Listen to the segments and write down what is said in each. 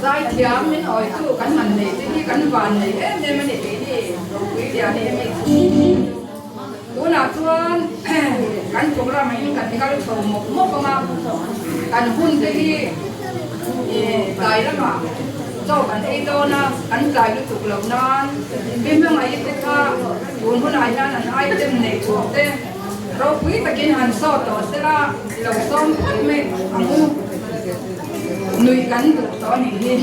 Zaithiam min awitu kan han neih te hi kan van nei em em a ni keini ropui lian em em. Tunah chuan kan program ah hian kan kal chho mawp mawp ang a, kan hun te hi tlai lamah chaw kan ei dawn a, kan tlai lutuk loh nan mi hmangaih te kha tun hunah hian an item neih tur te ropui takin han sawt tawh sela lo sawm phawt mai ang u, nuih kan duh tawh a nih hi.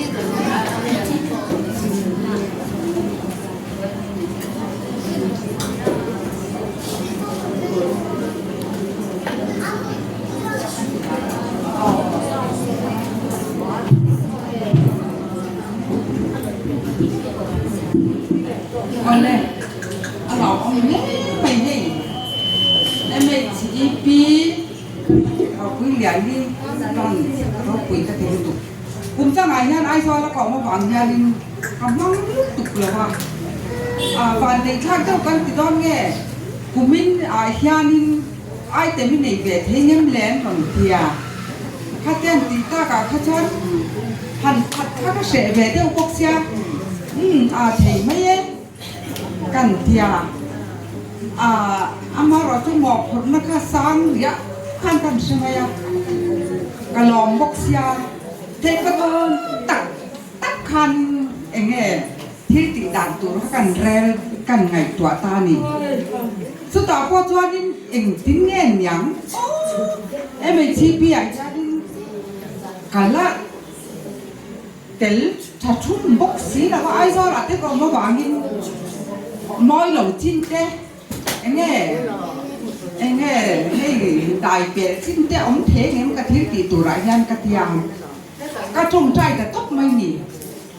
Awle, a hlauhawm hle mai hei. MHEP ropui lian hi rawn ropui ka ti lutuk. Kum changah hian Aizawl a ka awm avang hianin ka hmang lutuk lo a, van neih thlak deuh kan ti dawn nge? Kumin ah hianin item i nei ve thei ngem le an rawn ti a, khatiang tih takah kha chuan han khat kha ka hreh ve deuh bawk sia, umm a thei mai e kan ti a, amaherawhchu mawhphurhna kha sang riah khan kan hre mai a, ka lawm bawk sia, theih ka dawn tak tak khan eng nge thil tih dan tur kha kan rel kan ngaihtuah ta a ni. Chutah pawh chuanin engtin nge niang aw MHP ah hianin ka la tel tha thum bawk si lo a, Aizawl ah te ka awm avangin mawi lo chin te enge enge hei dai pelh chin te awm thei engem ka thil tih turah hian ka ti ang. Ka tawngtai ta tawp mai ni.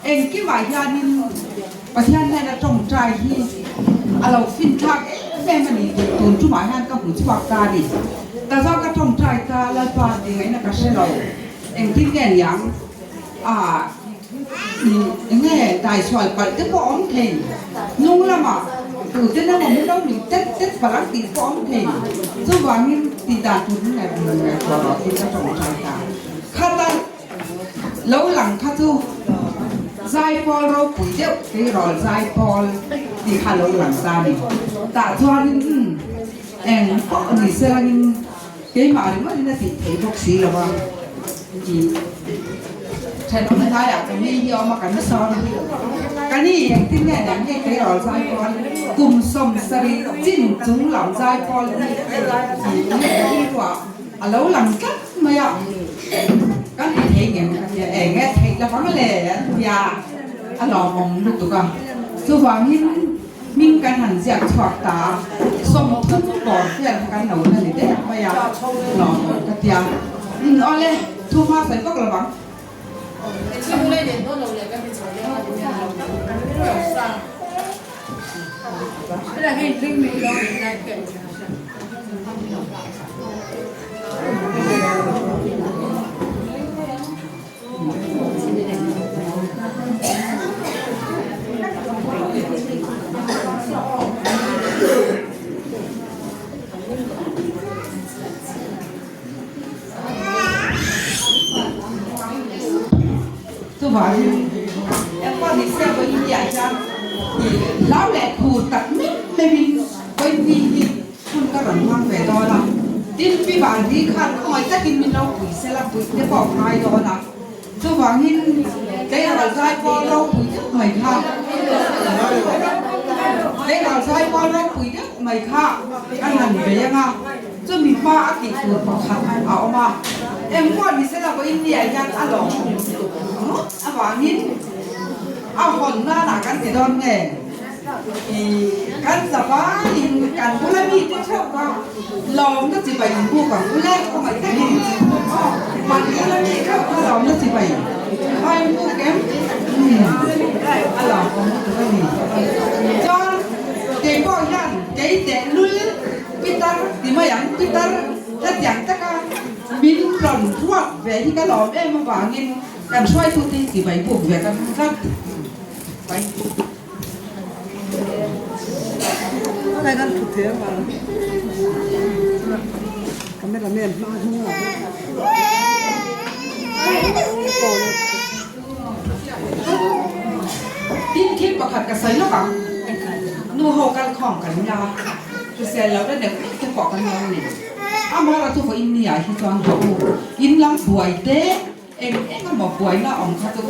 Engkimah hianin Pathian hnena tawngtai hi a lo finthlak em em a ni tih tun tumah hian ka hmu chhuak ta a ni. Ta zawk ka tawngtai ta Lalpa tih ngaihna ka hre lo. Engtin nge niang? Ah, enge daisual palh te pawh a awm thei. Hnung lamah tute na awm lo min tet tet palh ang tih pawh a awm thei. Chuvangin tih dan tur hi ngaihtuah rawh tih ka tawngtai ta. Khata lo lang kha chu zaipawl ropui deuh tleirawl zaipawl tih kha lo lang ta a ni. Tah chuanin umm eng pawh ni selangin keimah ringawtin a tih theih bawk si lo a tih thenawm hnaiah ka ni hi a awm a kan sawn ka ni engtin nge nen hei tleirawl zaipawl kum 70 chin chung lam zaipawl hi tih nge ka rilruah A lo lang tlat mai a, kan ti thei ngem ka tia, eng nge theih la vang le an tia, a lawmawm lutuk a. Chuvangin hming kan han ziak chhuak ta a, 30 bawr vel kha kan lo la ni deuh mai a, lawmawm ka tia. Umm awle, thu hma sawi vak lo vang. Chuvangin engpawh ni se vawiin ah hian hlau leh phur tak meuh meuhin vawiin hi Hun ka rawn hmang ve dawn a, tin pi Vanri khan khawngaih takin min lo pui sela puih te pawh ka ngai dawn a, chuvangin kei ral zai pawl ropui deuh mai kha kei ral zai pawl ropui deuh mai kha ka han bei ang a, chumi hma a tih tur pakhat a awm a, engpawh ni sela vawiin ni ah hian a lawm ngawt avangin a hawn nanah kan ti dawn nge? Kan zavaiin kan bula mite theuh kha lawmna chibai in buk ang u le, khawngaih takin kan bula mi theuh kha lawmna chibai a in buk em? A lawmawm lutuk a ni. Chuan keipawh hian kei teh lul pitar ti mai ang, pitar hetiang taka min rawn ruat ve hi ka lawm em avangin kan hruaitute hi chibai buk ve ka duh tlat. Tin thil pakhat ka sawi lawk ang. Nu ho kal khawm kan nia, hrisel lo na deuh te pawh kan lo ni. Amaherawhchu vawiin nia hi chuan haw u, in lam buai te eng eng emaw buaina awm kha chu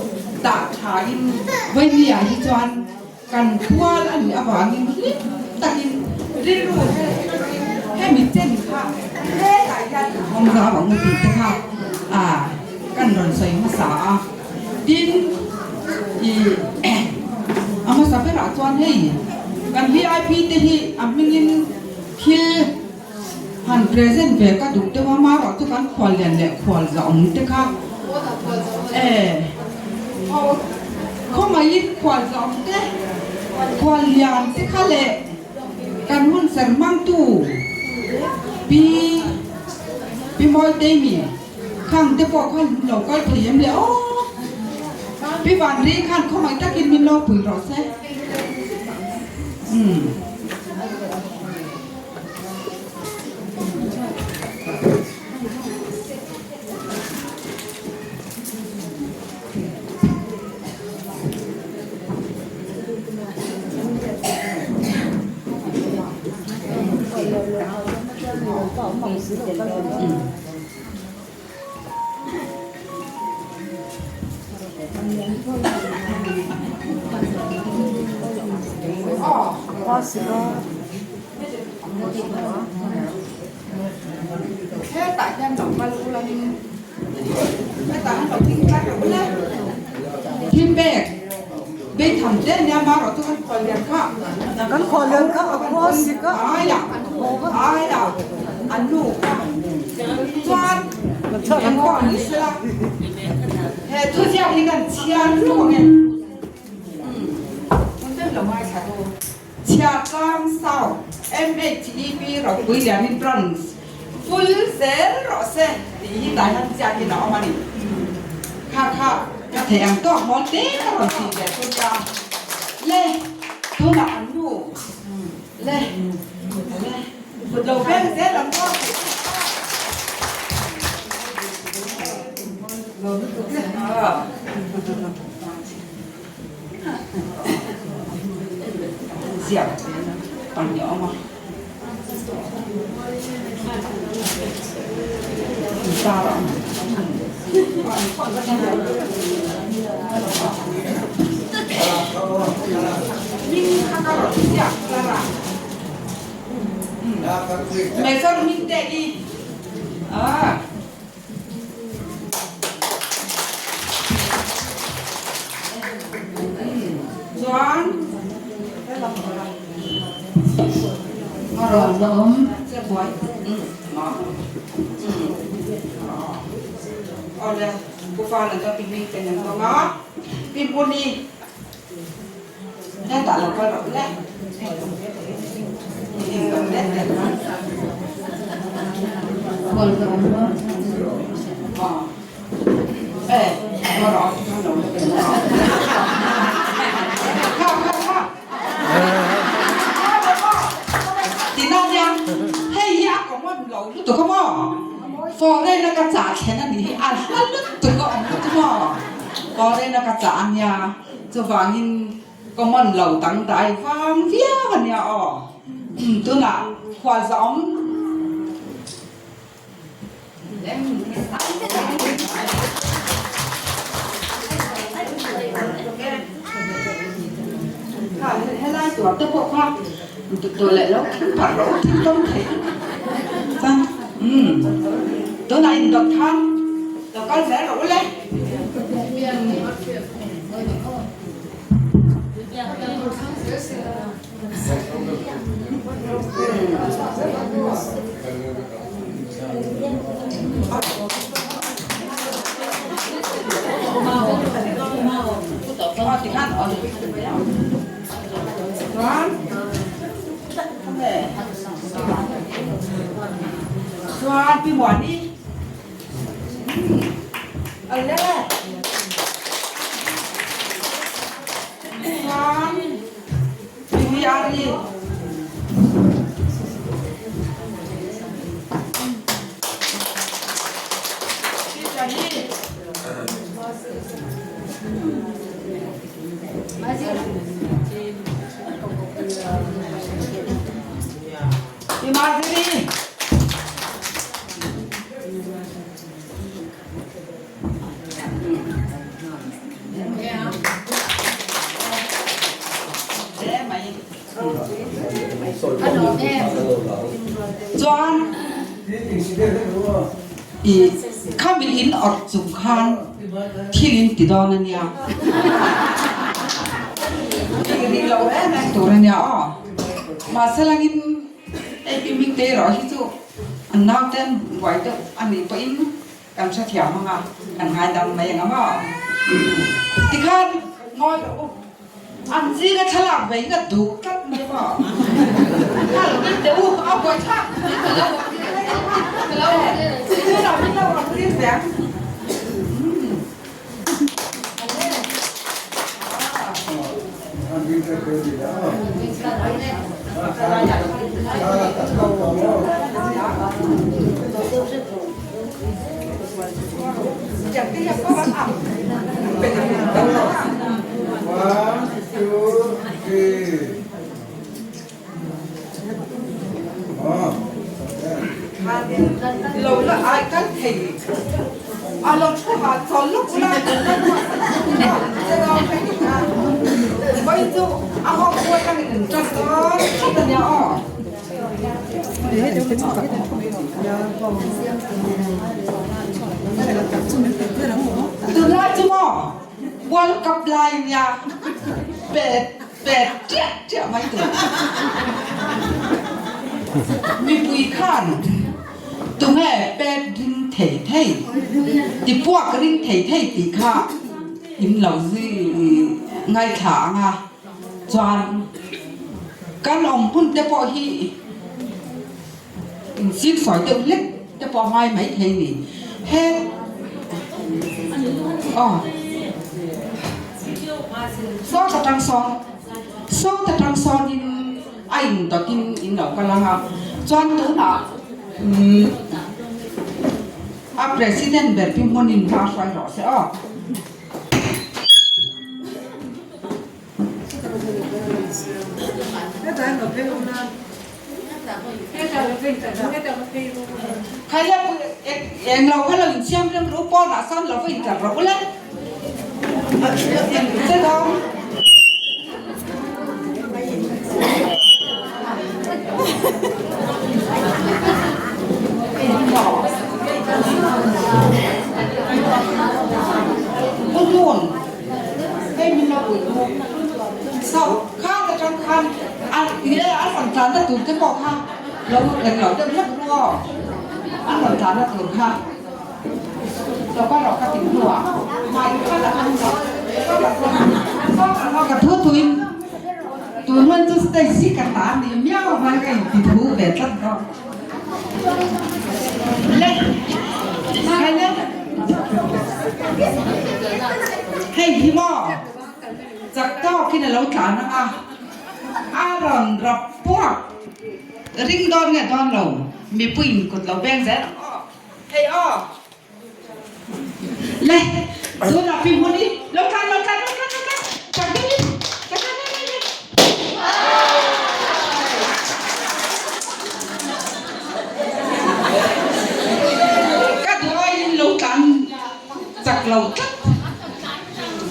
dah thain vawiin nia hi chuan Kan khual a nih avangin hlim takin rilru hemi chen kha hetah hian in hawng zau ang u tih te kha kan rawn sawi hmasa a. Tin, ih a hmasa berah chuan hei kan vip te hi a hmingin thil han present ve ka duh deuh a, amaherawh chu kan khual lian leh khual zahawm te kha e khawngaihin khual zahawm te khual lian te kha leh kan hun ser hmangtu pi pi Mawiteimi khang te pawh khan lo kal thei em le aw pi Vanri khan khawngaih takin min lo pui rawh se umm. Hetah hian lo kal ulanin hetah hian lo thing tlat reuh ula thil pek beitham hle ania marawh chu kan khual lian kha Kan khual lian kha a khua sik a. Aia aia an nu kha chuan eng pawh an ni sela he thuziak hi kan chhiar hluk ang e. Chhiatlang South MHEP Ropui Lianin Branch full zel rawh se tih hi tlai han chiakin a awm a ni. Kha kha ka theih ang tawk mawl te ka rawn tih ve chu nia. Le tunah an nu le le kut lo veng zel ang maw tih Ziak pahnih a awm a. Intar a awm. Hming kha ka rawn ziak tlar a. Major hming te i. Ah. Chuan a rawn awm awle pu Fana chuan pi Hming ten an dawng a pi Hmuni hetah lo kal rawh le Foreign a ka chah thlen a nih hi a hla lutuk a awm lutuk maw foreign a ka chah a nia chuvangin Common lo dangdai vang viau a nia aw. Tunah khualzawm Kha helai tur te pawh kha duh leh lo thil parh rawh u thil tawng thei chuan tunah indawt khan lo kal zel rawh u le. Chuan pi Muani Chuan PVR hi Peter hi. I Maziri. Chuan i khami in awrh chung khan thil in ti dawn a nia. Tih rih lo em em tur a nia aw. Mahse langin hei pi Hmingte erawh hi chu an naute an buai deuh a nih pawhin Kan hrethiam ang a, kan ngaidam mai ang a maw? Tikhan ngawi rawh u, an zinga thlalak ve hi ka duh tlat mai a maw? Kha lo ring teh u, a buai thlak Tunah min lo rawn tir ve ang. Lo la ai kal thei a lo thu ha chawl lawk ula vawiin chu a hawk kual ka in tan dawn tlat a nia aw. Tunlai chu maw World Cup lai nia pet Pet ṭiah ṭiah mai tur. Mipui khan tunge pet ring thei thei, ti puak ring thei thei tih kha in lo zui ngaithla ang a, chuan kan awm hun te pawh hi insik sawi deuh hlek te pawh a ngai mai thei ni. He aw Saw ta tang sawn saw ta tang sawnin a indawtin in lo kal ang a, chuan tunah umm a president ber pi hmunin hma hruai rawh se aw. Khaila eng lo kha lo insiam rem ru pawnah sawn lo va intlar rawh ula che dawng. Pu Hmun, hei min lo pui ru. So, kha atang khan a ih a rawn tlanna tur te pawh kha lo eng lo deuh hlek ru aw, an rawn tlanna tur kha lo ka rawh ka tih hnuah mai kha la an ka thu tuin tun hun chu stage hi ka ta a ni miau mai ka inti thu ve tlat dawn. Le khai le hei hi maw. Chak tawkin a lo tlan ang a, a rawn rap puak ring dawn nge dawn lo, mipuiin kut lo beng zel ang aw, hei aw. Le, tunah pi hmun hi lo tlan lo tlan lo tlan lo tlan, chak deuhin, chak deuh deuh deuh deuh. Ka duh aiin lo tlan chak lo tlat.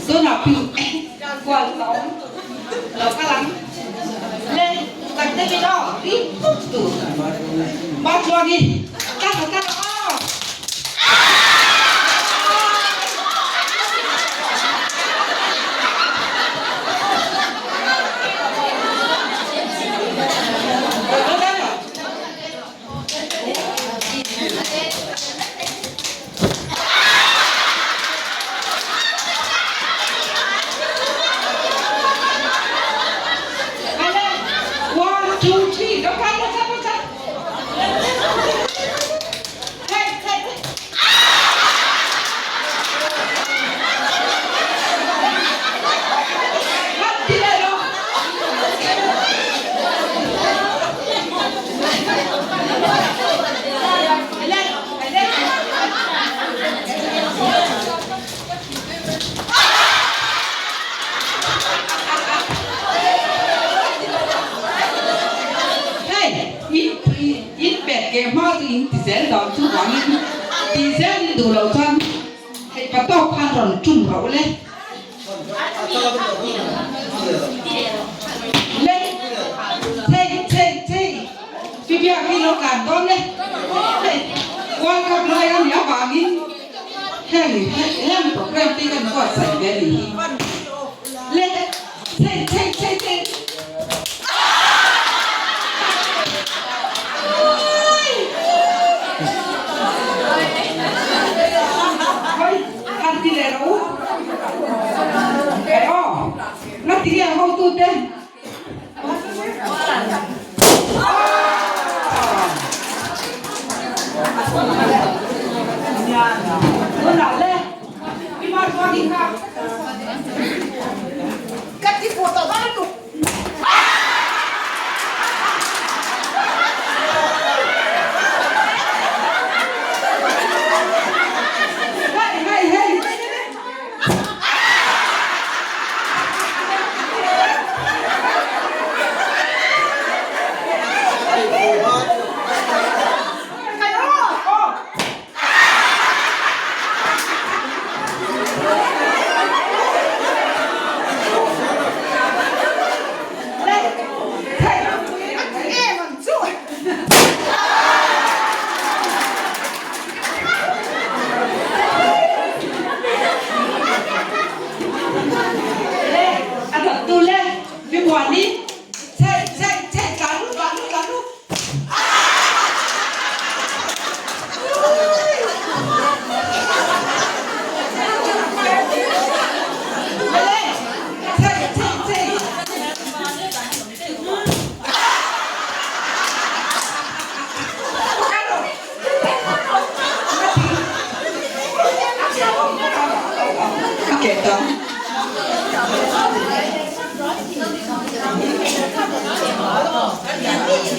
Tunah pi kual tawng lo kal ang le tak deuhin aw ri pup tur ma chuang i kal lo kal aw. One, two, three, lo kal, lo kal, lo kal. ang chuvangin tih zel in duh loh chuan theih pa tawk khan rawn tum rauh le. Le chei chei chei pi biak hi lo tlan dawn le. Hei World Cup lai a nih avangin heng heng program te kan buatsaih ve a nih hi. Le chei chei chei chei. Han ti leh rawh u. Eng aw, na ti nge hotute? Tunah le, i mar chuan i kha. Ka ti fuh tawh dawn lutuk. Hei hei hei. A dawttu le mimuan i cheh cheh cheh tla lu tla lu tla lu.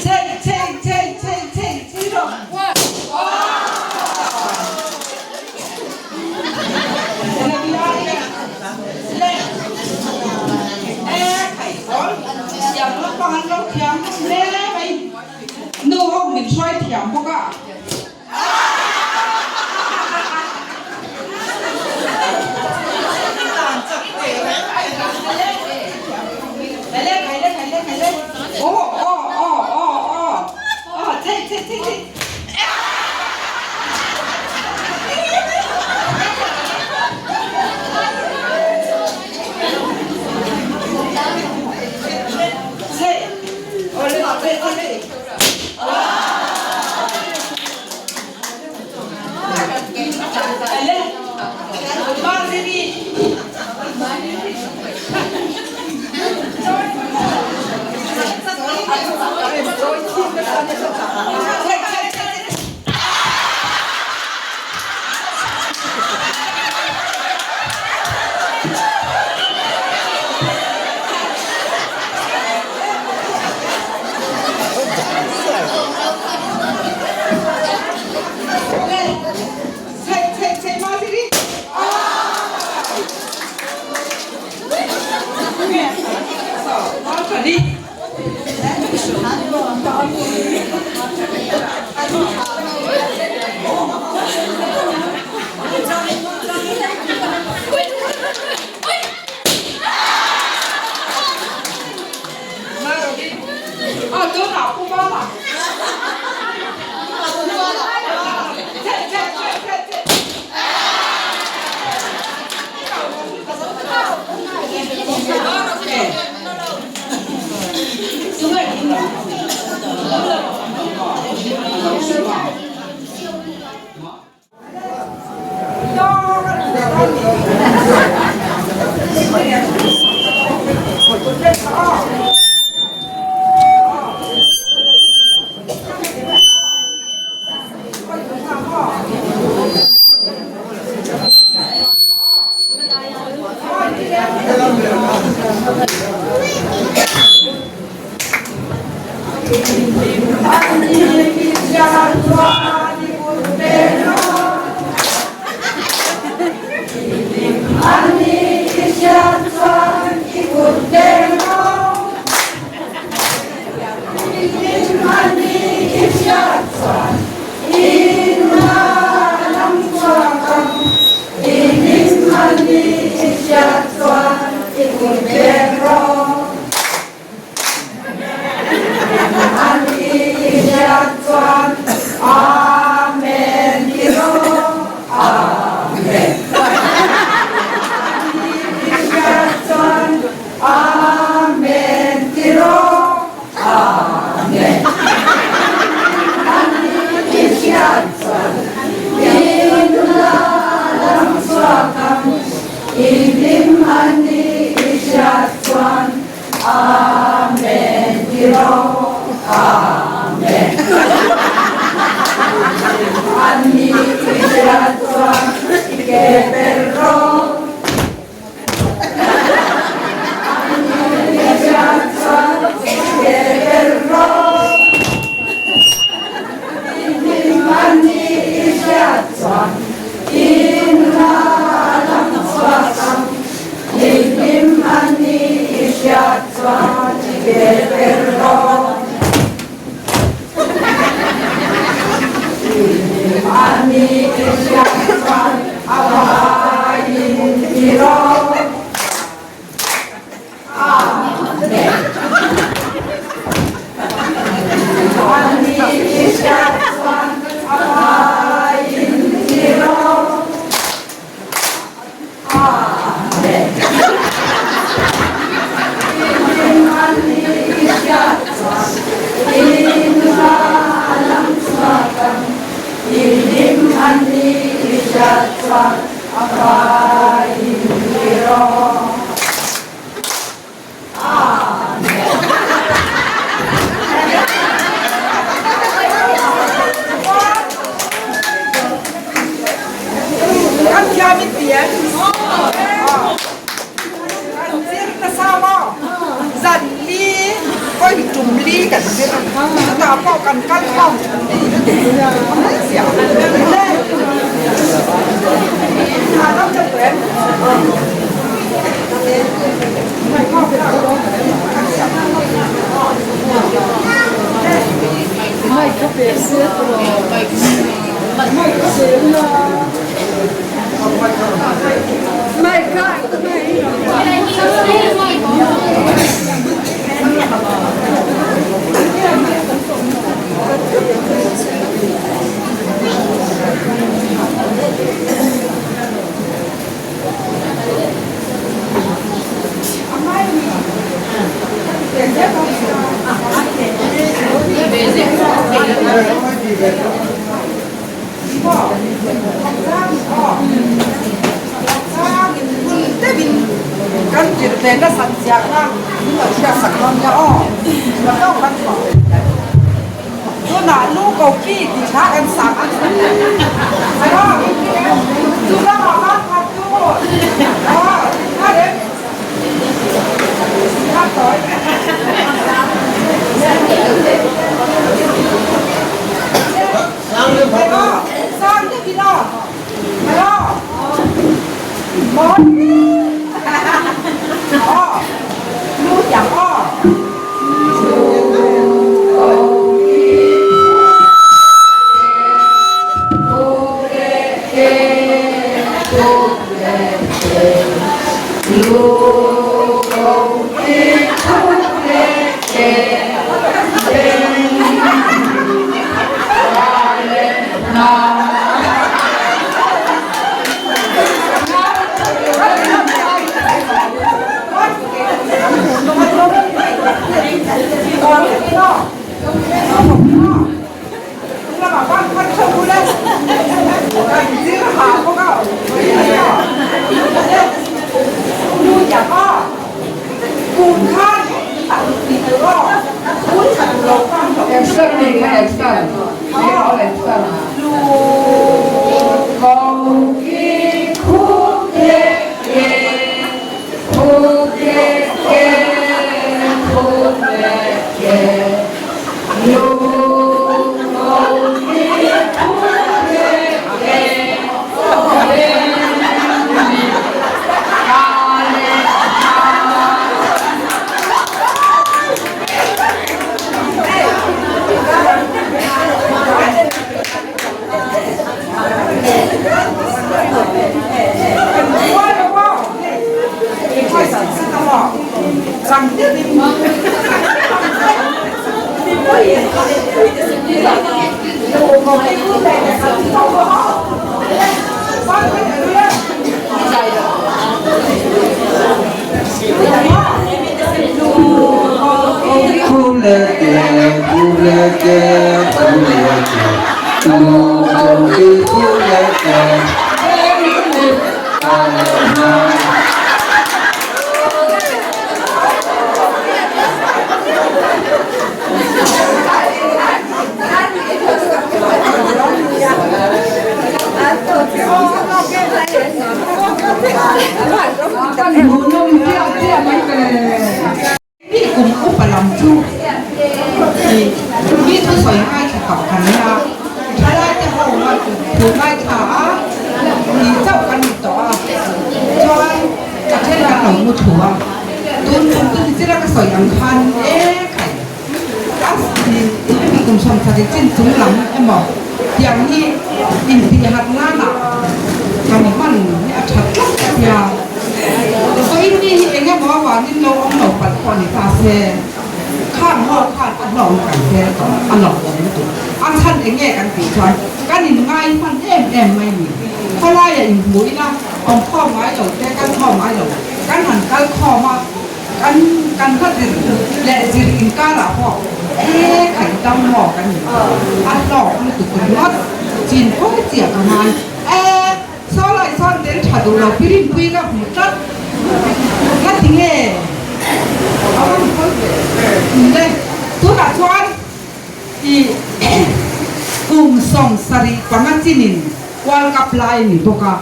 Chei chei chei chei chei chei rawh. Nu ho min hruai thiam bawk a. hriat chuan i ke per rawh. Ani i hriat chuan i ke per rawh. I hlim ani i hriat chuan i nula a dam chhuak ang. I hlim ani i hriat chuan i ke per rawh. Ani i hriat chuan a vaiin i rawh. Amen. Ani i hriat chuan a vaiin i rawh. Amen. I hriat chuan i nula a lang chhuak ang. I hlim a ni i hriat chuan a faiin i rawh. Amen. Kan thiam in ti em? Kan zir nasa maw? Zan li koi tum li kan zir. Chutah pawh kan kal khawm thin ti. A zia. Tha deuh deuh tawh em? Kan tirh ve nasat zia kha min lo hriat sak dawn nia aw. Tunah lu ko pi tih hla kan sak a. Chu lamah khan khat chu aw kha rem kha tawi. Sang deuh in aw. Hello. Mawi. Aw. Lu tiang aw. Hmuhnawm hliah hliah mai ve. Mi kum upa lam chu i mi thusawi ngaithla tawh kan nia, thalaite ho a thu ngaithla a ni chauh kan ni tawh a, chuan ka then kan lo mu thu a, tun kum chu nichina ka sawi ang khan e khai a hemi kum 70 chin chung lam emaw tiang hi intihhat nanah kan hman hi a tha tlat a tia. Vawiin mi hi eng emaw avangin lo awm lo palh pawh ni ta se, khang ho khan a hlawm kan tel tawh, a lawmawm lutuk. A chhan eng nge kan tih chuan kan inngai hman em em mai ni. Khawlaia inhmu ila awm khawm ngai lo te, kal khawm ngai lo, kan han kal khawm a, kan kan hla zir leh zir inkarah pawh e khaih dam maw kan ni. A hlawk lutuk ringawt, chin pawh chiah ka ngai e. Saw lai sawn tel tha duh lo pirinpui ka hmu tlat ka ti nge a rawn hawi ve le tunah chuan i kum 75 chinin World Cup lai a ni bawk a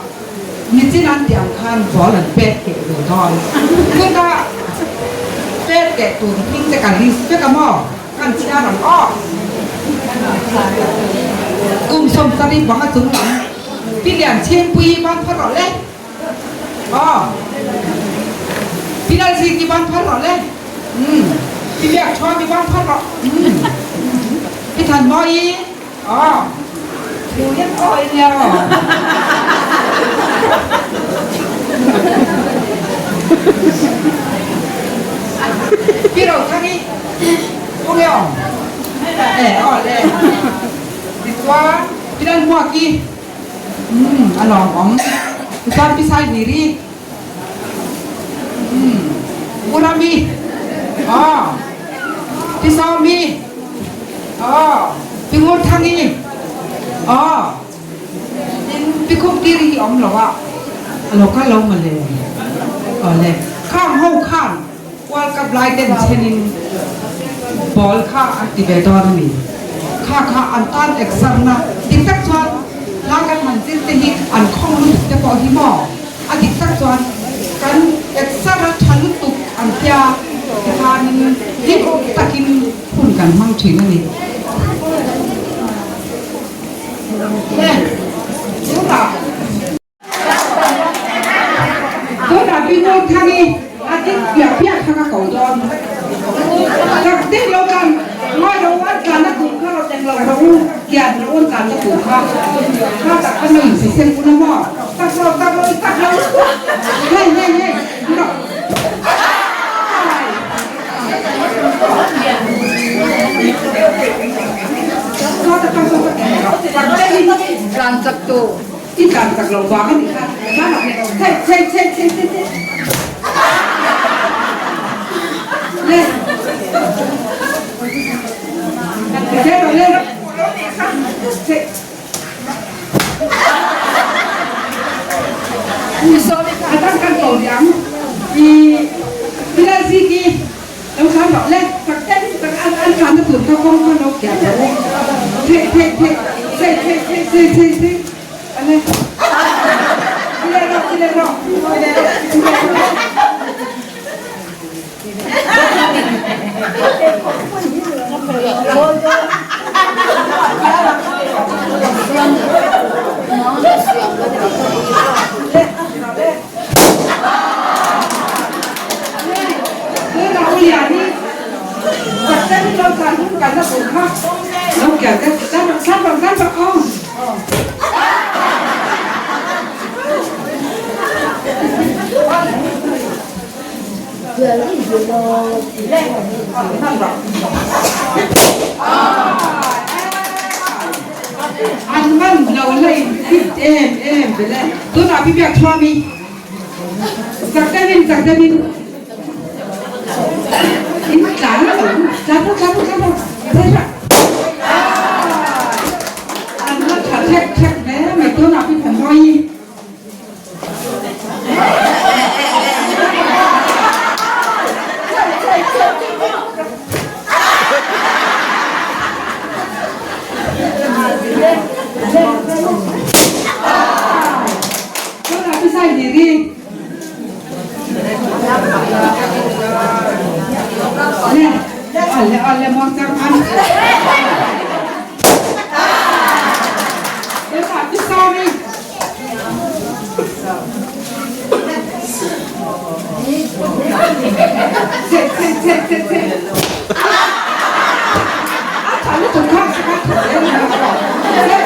nichin an tih ang khan ball an pet keh ve dawn chutah pet keh tur hming te ka list vek a maw. Kan chhiar ang aw. Kum 75 chung lam Pi Lian Chhingpui ban phar rawh le. Aw. Pi Lalziki ban phar rawh le. Umm. Pi Biak Thuami ban phar rawh. Umm. Pi Thanmawii. Aw. Thu hian aw i nia aw. Pi Rothangi Khaw nge awm? E aw le. Tichuan Pi Lalhmuaki Umm a lawmawm. Tichuan Pi Saiviri Umm Pu Rami Aw Pi Sawmi Aw Pi Ngurthangi Aw Tin Pi Khumtiri hi awm lo a a lo kal lo mawle Aw le Khang ho khan World Cup lai ten chenin ball kha an ti ve dawn a ni. Kha kha an tan exer na dik tak chuan hla kan han zir te hi an khawng lutuk te pawh hi maw? A dik tak chuan kan exer a tha lutuk an tia tikhanin hlim takin hun kan hmang thin a ni. Le, tunah. Tunah pi Ngawr Thang i a ding piah piah kha ka ko dawn. Tak deuh lo khan ngawi ro an tlan a kum kha rawt eng lo ro u kian ro an tlan a kum kha kha tak khan lo insi sen un a maw tak lo tak lo i tak lo hei hei hei rawh. Tlan chak tu. I tlan chak lo vang a nih kha. Tlan ah hei hei hei hei hei hei. Le. Thế rồi lên. Thế. A dang kan ko diang. I bilal si ki lo khan rawh le tak ten tak an an tlan na tur kha kawng kha lo kian rawh u. The the the the the the the the the ale. Bilal rawh bilal rawh bilal rawh. An man lo la in fit em em ve le. Tunah pi biak thuam i chak deuhin chak deuhin in tlan lo tlan lo tlan lo tlan lo An la tha thek thek hle mai tunah pi Thanmawii. hi. Le, ale ale muang chang an. Tunah pi Sawmi. Che che che che che. A tha lutuk kha kha tha zel a ni.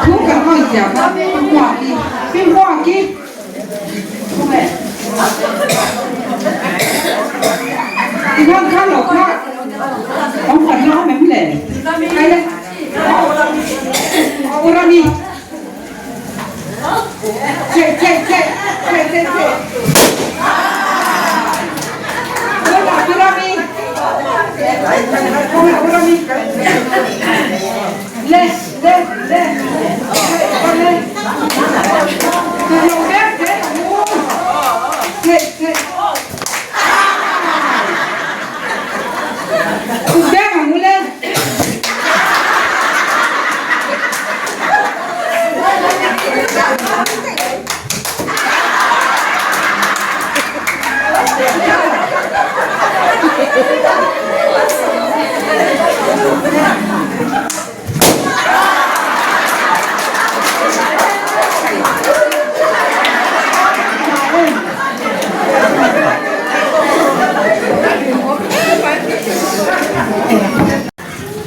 Thu kan hawi chiah kha Pi Hmuaki, Pi Hmuaki khawnge i hman kha lo kha awm kan la awm em le? Kai le U Rami Che che che che che che Tunah Pi Rami Khawnge U Rami Le le le le Le le Beng ang u le.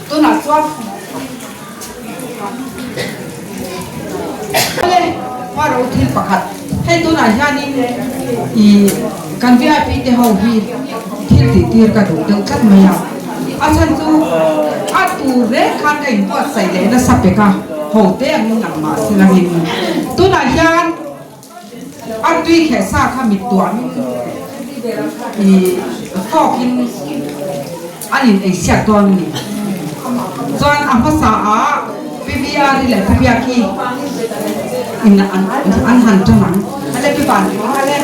Tunah chuan Awle hma ro thil pakhat hei tunah hianin ih kan vip te ho hi thil tih tir ka duh deuh tlat mai a a chhan chu a tur reng khan ka inbuatsaih leh nasa pek a ho te angin lang mah se langin tunah hian A tui kheh sa kha mit tuamin i fawkin an in ei siak dawn a ni. Chuan a hmasa ah PBR i leh Pi Biaki in an han tan ang. Ale Pi Van ale.